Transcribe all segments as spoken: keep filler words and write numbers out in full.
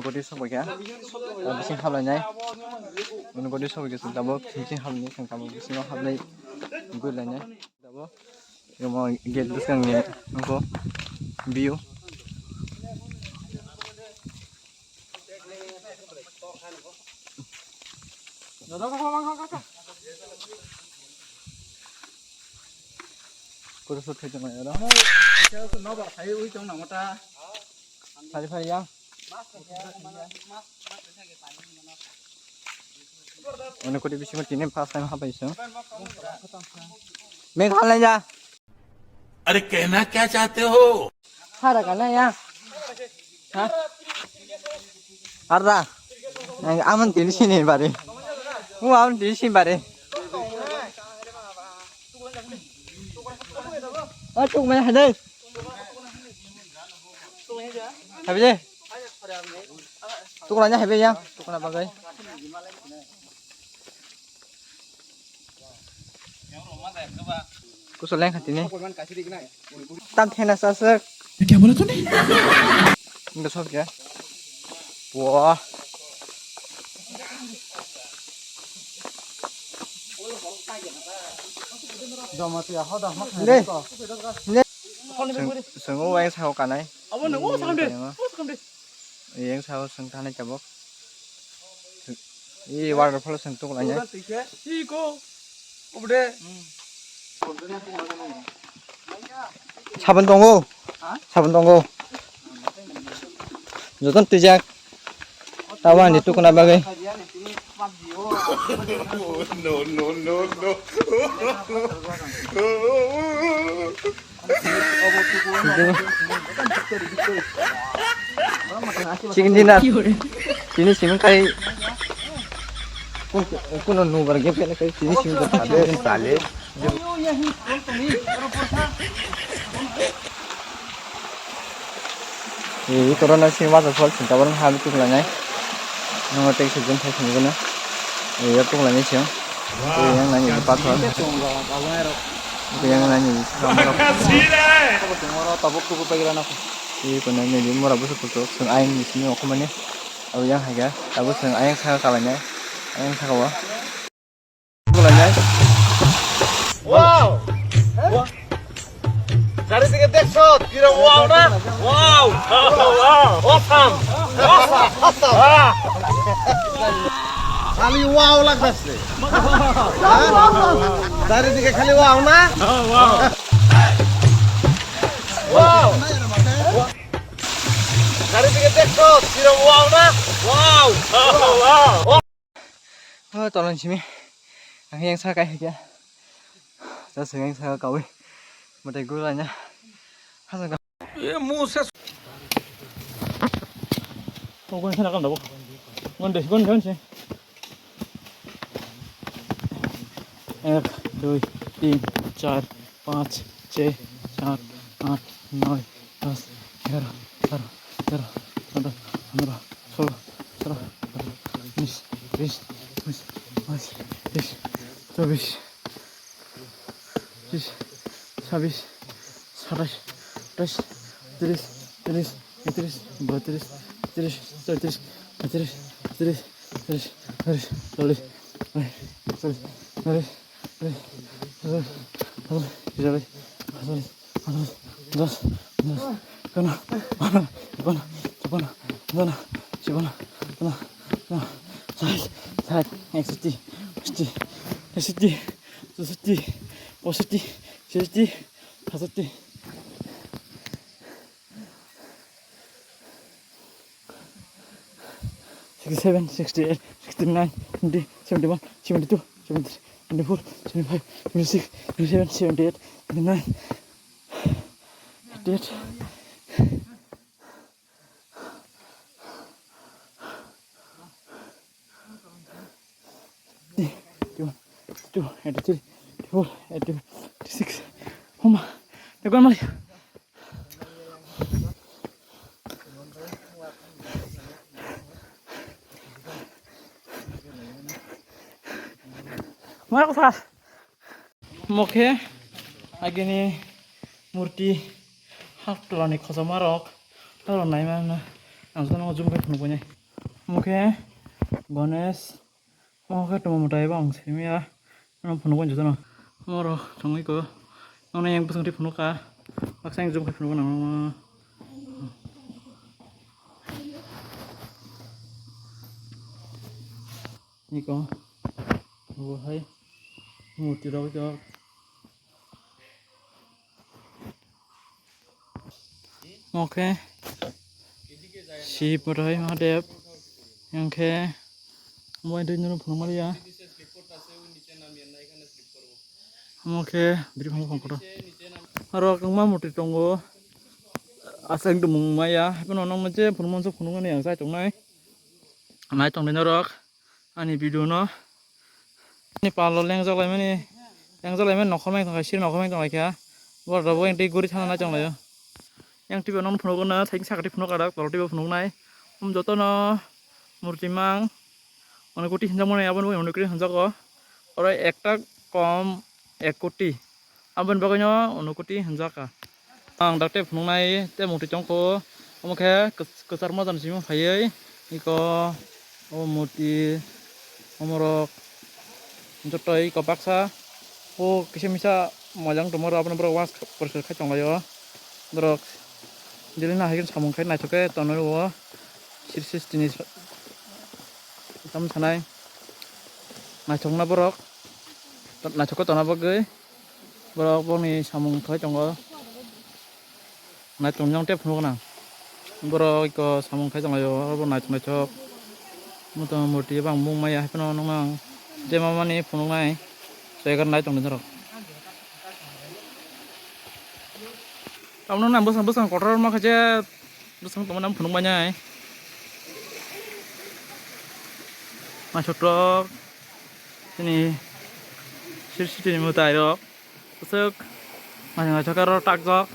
Godi sobai kha. Bising hablai nai. Godi sobai kha, tabuk bising hablai nai, tabuk bisingo hablai gulai nai. Tabuk. Omo gate bwskang ni nokho view. Kurusuk khai tongmani oro. Phari phari ya. Ono koti bisingo tini first time hapai song. Meng khalai ya. अरे कहना क्या चाहते हो? Hara kana ya. Ha? Arda. Ang aman tini sini bare. Mu aman tini sini bare. Ah, tuk mana hadai. Habis deh. Tukla nya hebe ya, tukla bagai. Kusol leng hatini. Tam thena sasek. Kya bola tune? Enggak sok ya. Wah. Joma tiya hoda mak. Ne. Ne. Seng, seng o wae sao kanai. Abo no, o sakam de, o sakam de. Yang sao seng thanai tabok. I waterfall seng tuk lanya. Iko. Obde. Sabun tongo. Sabun tongo. Joton tijak. Tawan di tukuna bagai. No, no, no, no. Chicken dinner. Tini simi kai kun, kuno nubar game kai tini simi kai. Sale. Ee, corona sini waterfall sini tabuk ha tuklainai. Nongo tei sujum thai sini guna. Ee, yo tuklainai siyang. Ee, yang nani pathor. Ee, yang nani samrok. Tabuk tubu pagira na. Ee, kona nini mura busu kutuk sung aing ni sini okumani. Abo yang haiga. Tabuk sung aing saka kalainai. Aing saka wa. Wow! চারিদিকে দেখছো কিরকম wow না? Wow! Wow! Awesome! Awesome! Awesome! খালি wow লাগতেছে। হ্যাঁ? চারিদিকে খালি wow না? Wow! চারিদিকে দেখছো কিরকম wow না? Wow! Wow! Oh, tolong simi. Ang yang sa kai kya. Sa sa yang sa kawi. Mate gula nya. Hasan ka. Ye muh se. Oh, gon sana kam dabo. Gon de, gon gon se. Ek, dui, tin, char, পাঁচ, ছয়, সাত, আট, নয়, দশ, এগারো, বারো, তেরো, চৌদ্দ, পনেরো, ষোলো, সতেরো, আঠারো, উনিশ, বিশ, একুশ, বাইশ, তেইশ, চব্বিশ, পঁচিশ, ছাব্বিশ, সাতাশ, আঠাশ, তিরিশ, চল্লিশ, একত্রিশ, বত্রিশ, তেত্রিশ, চৌত্রিশ, পঁয়ত্রিশ, ছত্রিশ, আটত্রিশ, উনত্রিশ, চল্লিশ, পঁয়তাল্লিশ, চল্লিশ, পঁয়তাল্লিশ, একষট্টি, বাষট্টি, তেষট্টি, চৌষট্টি, পঁয়ষট্টি, ছেষট্টি, সাতষট্টি। Sixty-seven, sixty-eight, sixty-nine, seventy, seventy-one, seventy-two, seventy-three, seventy-four, seventy-five, seventy-six, seventy-seven, seventy-eight, seventy-nine, eighty-eight, eighty-one, eighty-two, eighty-three, eighty-four, eighty-five, eighty-six. Homa. Te kon mali. Mokhe agini murti hak tolani khojoma rok toro naima na ang jono jumbai phunuknai. Omo khe Ganesh, omo khe tongmani mwtai bo ang simi ya. Ano phunuk bai jotono. Oro thangwi ko. Ano yang bwswng twi phunuk kha. Baksa yang zoom khai phunuk nang. Niko. Bo hai. Murti rok jok. Omo khe Shiv Mahadev, yang khe omo twi nini phunukmani ya. Omo khe bwrwi phang phang kotor. Aro kwbangma murti tongo. Aswk tongmung maya. Haphano nang je phunukmani phunukmani yang chai tongnai. Nai tongdi norok. Ani video no ani palo lengjak laimani, lengjak laimani nokhormai tongkha, siri nokhormai tonglaikha. Borok rok bo tei guri thana nai tonglaio. Yang twibo nono phunukgo na, thai saka twi phunuk kadak, tolo twibo phunuknai. Um, jotono murti mang, onek koti hinjakmani, aboni bagwi onek koti hinjago. Oro ekta kom ek koti. Aboni bagwino onek koti hinjak kha. Ang dakte phunuknai tei murti tongkho. Omo khe kwch-, kwchar mojan simi phaiwi iko o murti omorok joto iko baksa o kisa misa mojang tongmoro abono borok uansuk poriskar khai tonglaio. Borok daily no hai khe samung khai naithok khe tonwi o siri siri tini tamo sanai naithokna borok naithok khe tongna bagwi. Borok boni samung khlai tongo. Naitok jang tei phunuk nang. Borok iko samung khai tonglaio, abo naitok naitok. Moto murti bang mung maya hai phano nuknang. Jema mani phunuknai. Segar nai tongni norok. Tamno nang bwsang bwsang kotor ma khaje bwsang tongma nang phunuk manya. Naithotok. Tini sir sitini mwtai rok. Bwswk naithok naithok aro takjak.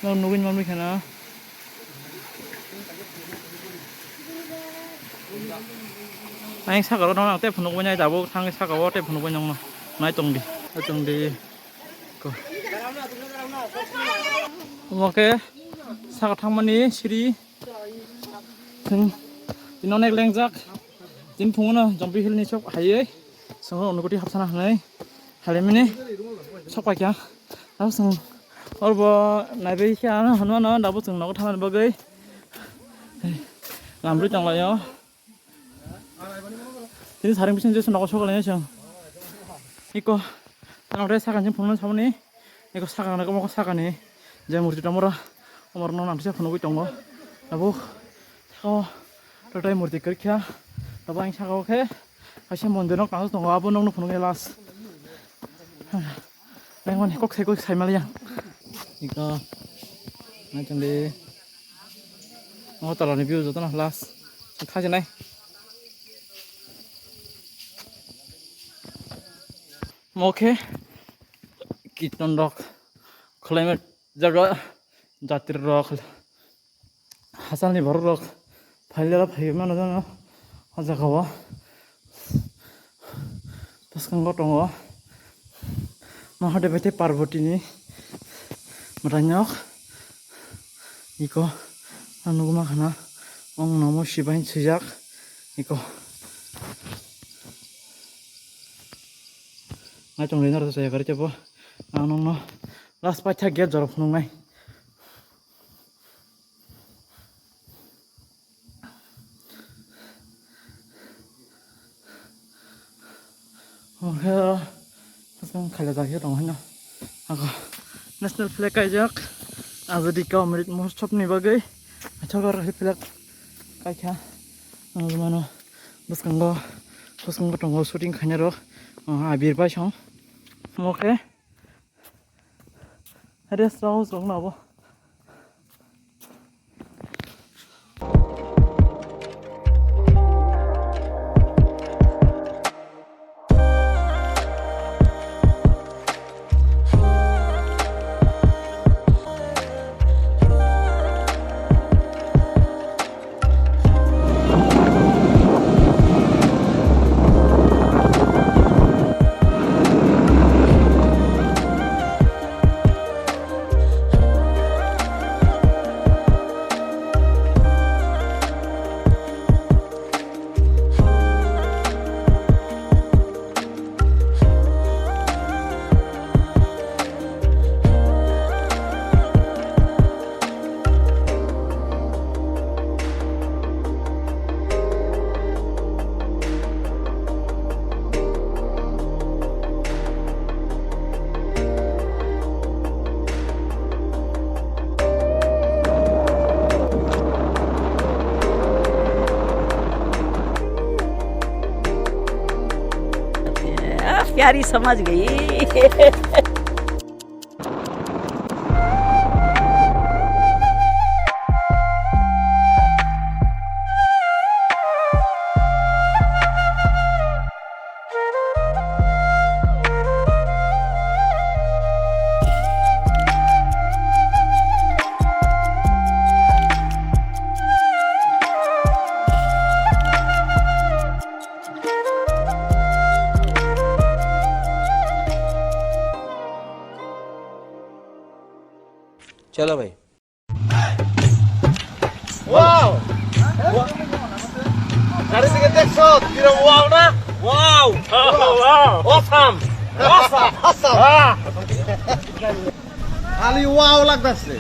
Nw nugwi manwi kheno. Ang saka o nang tei phunukbai nai tabuk thang saka o tei phunukbai nang nai tongdi. Nai tongdi. Ko. Omo khe saka thangmani siri. Chwng tini onek lengjak. Tini phungo no Jompi Hill ni sok haiwi chwng onek koti hapsana hinwi halaimani sok paikha. Abo chwng orbo naibai khe ano hwnmano dabo chwng nogo thanani bagwi lamrwi tonglaio. Tini saring bising jesa nogo sok lainai chwng. Iko ano tei sakani phunuknai samani. Eko sakang nai, omo sakani je murti tongmora, omorokno nangkuksa phunugwi tongo. Abo saka o totai murti kwrwikha, abo ang saka o khe kaisa mondir nok tangsa tongo, abo nokno phunukya last. Nangmani kok sai kok sai maliya. Eko nai tongdi. Omo tolani view jotono last. Khasinai. Omo khe kirton rok khwlaima jaga, jatri rok, hachal ni borok rok phailala phaiwi mano jono o jaga o. Bwskango tongo Mahadev bai tei Parvati ni mwtai nok. Iko ang nugwi mankha na, ong nomo sibai swijak iko. Naitok nai norok chaya kwrwi teibo ang nokno last paitha gate jora phunuknai. Omo khe bwskang khailajak khe tongo haino. Ako national flag kaijak Azadi ka Amrit Mahotsav ni bagwi. Naithok aro khe flag kaikha. Ang mano bwskango, bwskango tongo shooting khainai rok. Ah, abir bai song. Omo khe rest house rok no abo. प्यारी समझ गई। Chalo bhai. Wow! Dari sini teksot, kira wow na? Wow! Wow! Awesome! Awesome! Awesome! Ah! Kali wow lagdase.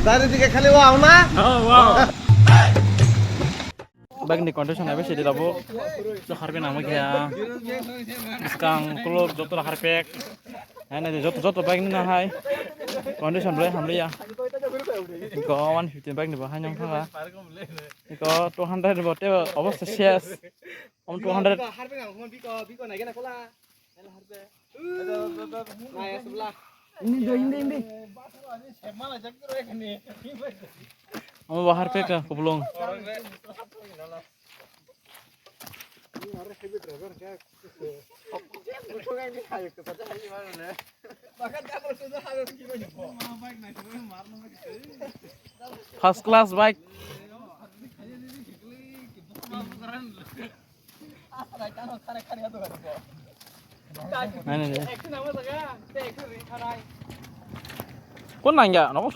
Dari sini kali wow na? Wow! Bike ni condition abo sidi labo. So harbi nang kya. Skang kulub joto harpek. Hai na joto joto bike ni na hai. Condition bai hamliya. Go one fifty bike ni bahai nyang thanga. Go two hundred bo te obosta ses. Om two hundred. Omo bahar peka kuplung. First class bike. Nai, nai, nai. Kun nangya, nogo.